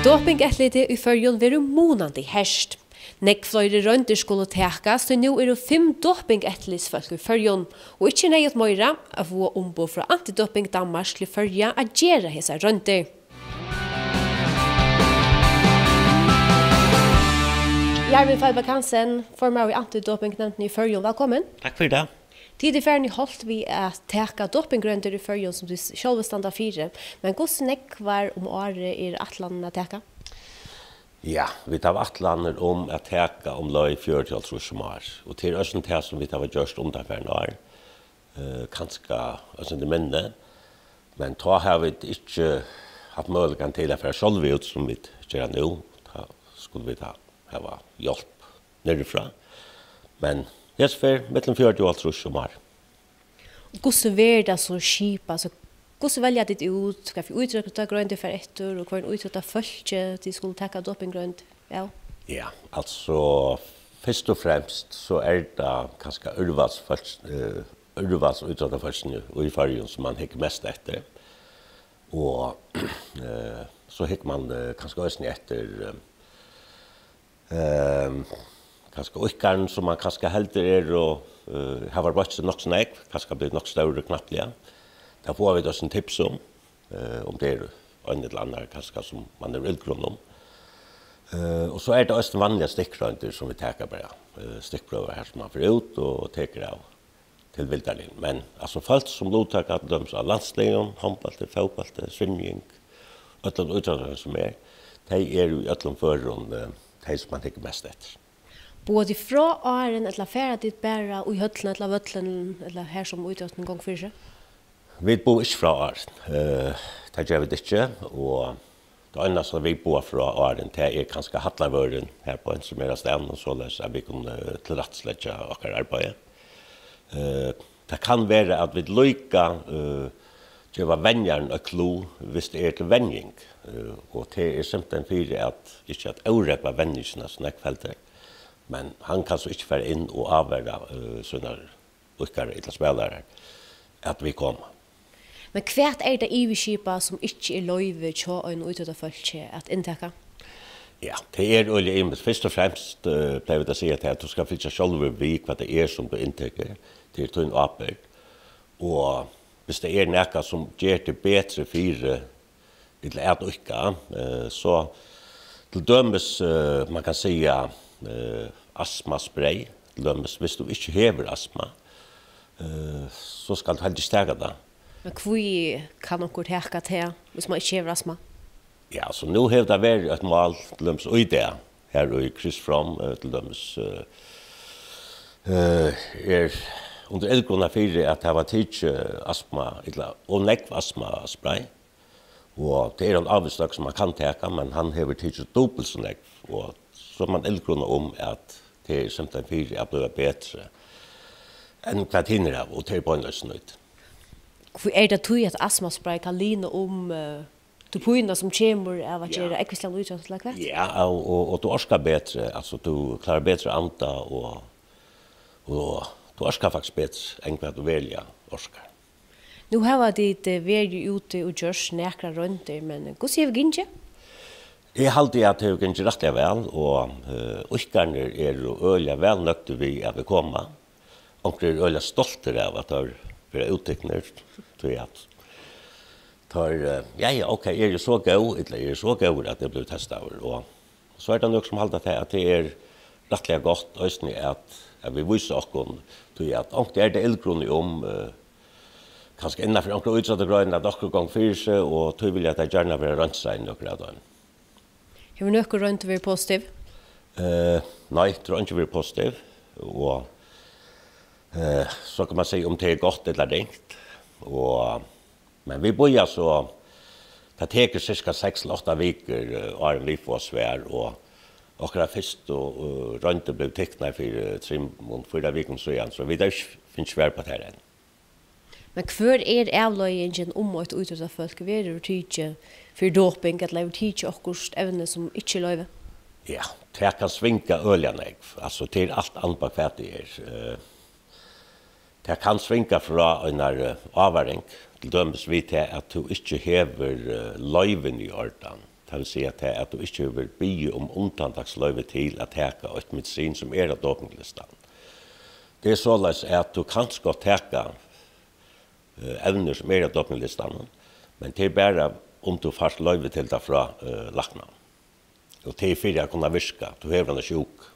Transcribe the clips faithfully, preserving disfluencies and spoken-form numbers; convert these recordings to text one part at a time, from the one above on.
Dopingeftirlitið í Føroyum verður munandi hert. Nógv fleiri royndir skulu takast, tí nú eru fimm dopingeftirlitsfólk í Føroyum, og ikki er neyðugt meira at fáa umboð frá Antidoping Danmark til Føroya at gera hesar royndir. Jarvin Feilberg Hansen, formaður í Antidopingnevndini í Føroyum, vælkomin. Takk fyri tað. Tit eru farin í holt við at taka dopingroyndir í Føroyum, sum tit sjálvi standa fyri, men hvussu nógvar um árið er ætlanin at taka? Ja, vit hava ætlanir um at taka umleið fjøruti til hálvtrýss um ár, og tað er eisini tað, sum vit hava gjørt undanfarin ár, eh, kanska eitt sindur minni, men tá hava vit ikki havt møguleikan til at fara sjálvi út, sum vit gera nú. Tá skulu vit ha-, hava hjálp niðurfrá. Men hesa ferð millum fjøruti og hálvtrýss um ár. Og hvussu verður tað so skipað? So, hvussu velja tit út, hvat fyri ítróttagrein tit fara eftir, og hvørjum ítróttafólki tit skulu taka dopingroynd av? Ja, altso, fyrst og fremst so er tað kanska úrvalsfólk, eh, úrvalsítróttafólkini í Føroyum, sum man hyggur mest eftir. Og, eh, so hyggur man, eh, kanska eisini eftir, eh, Ehm, kanska íðkarin, sum man kanska heldur er, og, eh, hava broytt seg nokk so nógv, kanska blivið nokk stórri knappliga. Tað fáa vit eisini tips um, eh, um tað er ein ella annar kanska, sum man hevur illgruna um. Eh, og so er tað eisini vanligar stikkroyndir, sum vit taka bara, eh, stikkprøvur har, sum man fer út og tekur av tilvildarligum. Men, altso, fólk sum luttaka til dømis á landsliðum, hondbólti, fótbólti, svimjing, øllum ítróttum sum er, tey eru í øllum førum, eh, tey sum man hyggur mest eftir. Boða tit frá áðrenn, ella fara tit bara í høllina ella vøllin, ella har sum ítróttin gongur fyri seg? Vit boða ikki frá áðrenn. Eh, tað gera vit ikki, og tað einasta, vit boða frá áðrenn, tað er kanska hallarvørðurin her beint, sum er á staðnum, soleiðis at vit kunnu, eh, tilrættaleggja okkara arbeiði. Eh, tað kann vera, at vit líka, eh, geva venjarin eitt clou, viss tað er til venjing. Eh, og tað er simpelthen fyri at, ikki at órógva venjingina, sum nógv heldur, men hann kann so ikki fara inn og ávara, eh, sínar íðkarar ella spælarar, at vit koma. Men hvat er tað yvirskipað, sum ikki er loyvið hjá einum ítróttafólki at inntaka? Ja, tað er øgiliga ymiskt. Fyrst og fremst, eh, plagi vit at siga tað, at tú skalt fylgja sjálvur við, hvat tað er, sum tú inntekur. Tað er tín ábyrgd. Og viss tað er nakað, sum ger teg betri fyri illa at íðka, eh, so til dømis, eh, man kann siga, eh, astmaspray, til dømis, viss tú ikki hevur astma, eh, so skalt tú heldur ikki taka tað. Men hví kann onkur taka tað, viss man ikki hevur astma? Ja, so nú hevur tað verið eitt mál, til dømis í dag, har í Chris From, eh, til dømis, eh, eh, er undir illgruna fyri at hava tikið astma, illa ov nógv astmaspray. Og tað er ein ávíst støkk, sum man kann taka, men hann hevur tikið dupult so nógv, og so er man illgruna um, at tað er simpelthen fyri at blíva betri enn hvat hinir hava, og tað er beinleiðis snýt. Hví er tað tí, at astmaspray kann lina um, eh, tú pínuna, sum kemur av at Ja. gera ógvusligan ítrótt, ella hvat? Ja, og, og, og tú orkar betri, altso, tú klárar betri at anda, og, og tú orkar faktiskt betri enn hvat tú veruliga orkar. Nú hava tit, eh, verið úti og gjørt nakrar royndir, men hvussu hevur gingið? Eg haldi, at tað hevur gingið rættiliga væl, og, eh, íðkararnir eru øgiliga væl nøgdir við, at vit koma. Onkrir eru øgiliga stoltir av, at teir verða úttiknir, tí at teir, eh, ja, ja, ok, eg eri so góð, ella eg eri so góður, at eg blívi testaður, og so er tað nøkur, sum halda tað, at tað er rættiliga gott eisini, at, at vit vísa okkum, tí at onkuntíð er tað illgruna um, eh, kanska innanfyri onkra ítróttagrein, at okkurt gongur fyri seg, og tí vilja tey gjarna vera reinskað í nøkur av teimum. Hevur nøkur roynd verið positiv? Eh, nei, tað hevur eingin verið positiv, og, eh, so kann man siga, um tað er gott ella ringt, og, men vit bíða so, tað tekur cirka seks til átta vikur, eh, áðrenn vit fáa svar, og okkara fyrstu, eh, royndir blivu tiknar fyri trimum, fýra vikum síðan, so vit hava ikki fingið svar uppá tær enn. Men hvør er avleiðingin, um eitt ítróttafólk verður tikið fyri doping, ella hevur tikið okkurt evni, sum ikki er loyvið? Ja, tað kann svinga øgiliga nógv. Altso, tað er alt annað, hvat tað er. Eh, tað kann svinga frá einari, eh, ávaring, til dømis við tað, at tú ikki hevur, eh, loyvini í ordan. Tað vil siga tað, at tú ikki hevur biðið um undantaksloyvi til at taka eitt medisin, sum er á dopinglista. Tað er soleiðis, at tú kanst gott taka, eh, evnir, sum eru á dopinglistanum, men tað er bara, um tú fært loyvi til tað frá, eh, lækna. Og tað er fyri at kunna virka, tú hevur eina sjúku.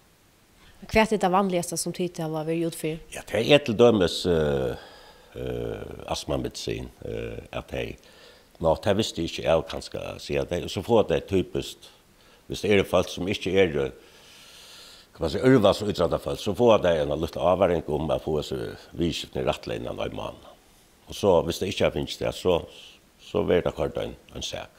Hvat er tað vanligasta, sum tit hava verið út fyri? Ja, tað er til dømis, eh, eh, astmamedisin, eh, at tey, nå, tað visti eg ikki av, kanska, siga tey. Og so fáa tey typiskt, hvis tað eru fólk, sum ikki eru, kann man siga, úrvalsítróttafólk, so fáa tey eina lítla ávaring um at fáa seg viðurskiftini rættiliga innan ein mánað. Og so, hvis tað ikki hava fingið tað, so, so verður tað koyrt ein, ein sak.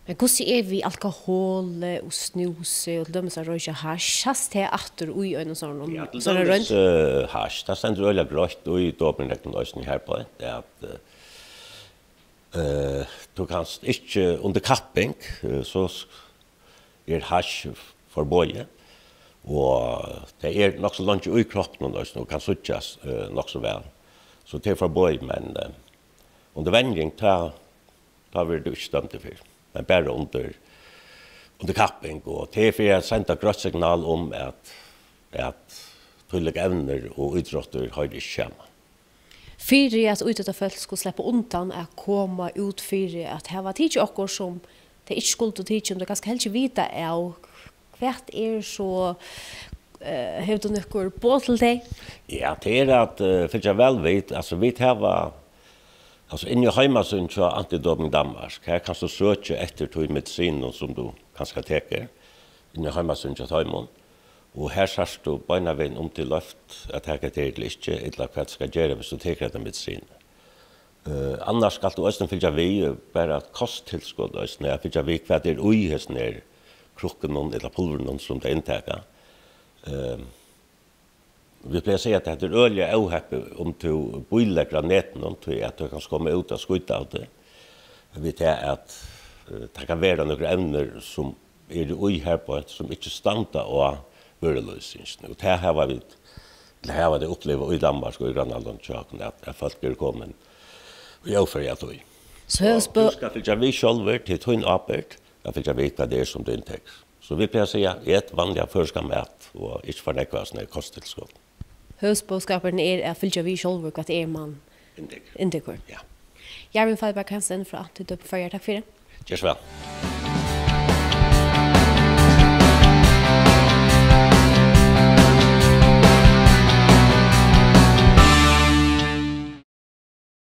Men hvussu er við alkoholi og snúsi og til dømis at roykja hash? Sæst tað aftur í einum sovorðnum, ja, til sovorðnari dømis, roynd? Eh, hash, tað stendur øgiliga greitt í dopingreglunum eisini her á, at, eh, eh, tú kanst ikki undir kapping, eh, so s-, er hash forboðið, og tað er nokk so leingi í kroppinum eisini og kann síggjast, eh, nokk so væl. So tað er forboðið, men, eh, undir venjing, tá, tá verður tú ikki dømdur fyri, men bara undir, undir kapping, og tað er fyri at senda greitt signal um, at, at tílík evnir og ítróttir hoyra ikki saman. Fyri at ítróttafólk skulu sleppa undan at koma út fyri at hava tikið okkurt, sum tey ikki skuldu tikið, um tey kanska helst vita av, hvat er so, eh, hevur tú nøkur boð til tey? Ja, tað er at, eh, fylgja væl við. Altso, vit hava, altso, inni á heimasíðuni hjá Antidoping Danmark, har kanst tú søkja eftir tí medisinum, sum tú kanska tekur, inni á heimasíðuni hjá teimum. Og har sært tú beinanvegin, um tað er loyvt at taka tað ella ikki, ella hvat skal gera, viss tú tekur hetta medisin. Eh, annars skalt tú eisini fylgja við, eh, bara eitt kosttilskot eisini, at fylgja við, hvat er í hesum her krukkunum ella pulvurunum, sum tey inntaka. Eh, vit plaga at siga, at hetta er øgiliga óheppið, um tú bíleggur á netinum, tí at tú kanst koma út at skíta av tí. Við tað at, eh, tað kann vera nøkur evnir, sum eru í herbeint, sum ikki standa á vørulýsingini. Og tað hava vit, tað hava tey upplivað í Danmark og í grannalondum hjá okkum, at, at fólk eru komin í óføri av tí. So og høvuðsbø- tú skalt fylgja við sjálvur, til tín ábyrgd, at fylgja við, hvat tað er, sum tú inntekur. So vit plaga at siga, et vanligan føroyskan mat, og ikki for nógv av sånn her kosttilskot. Høvuðsboðskapurin er at fylgja við sjálvur, hvat er, man inntekur. Inntekur. Ja. Jarvin Feiberg Hansen frá Antidoping Føroyar, takk fyri. Ger so væl.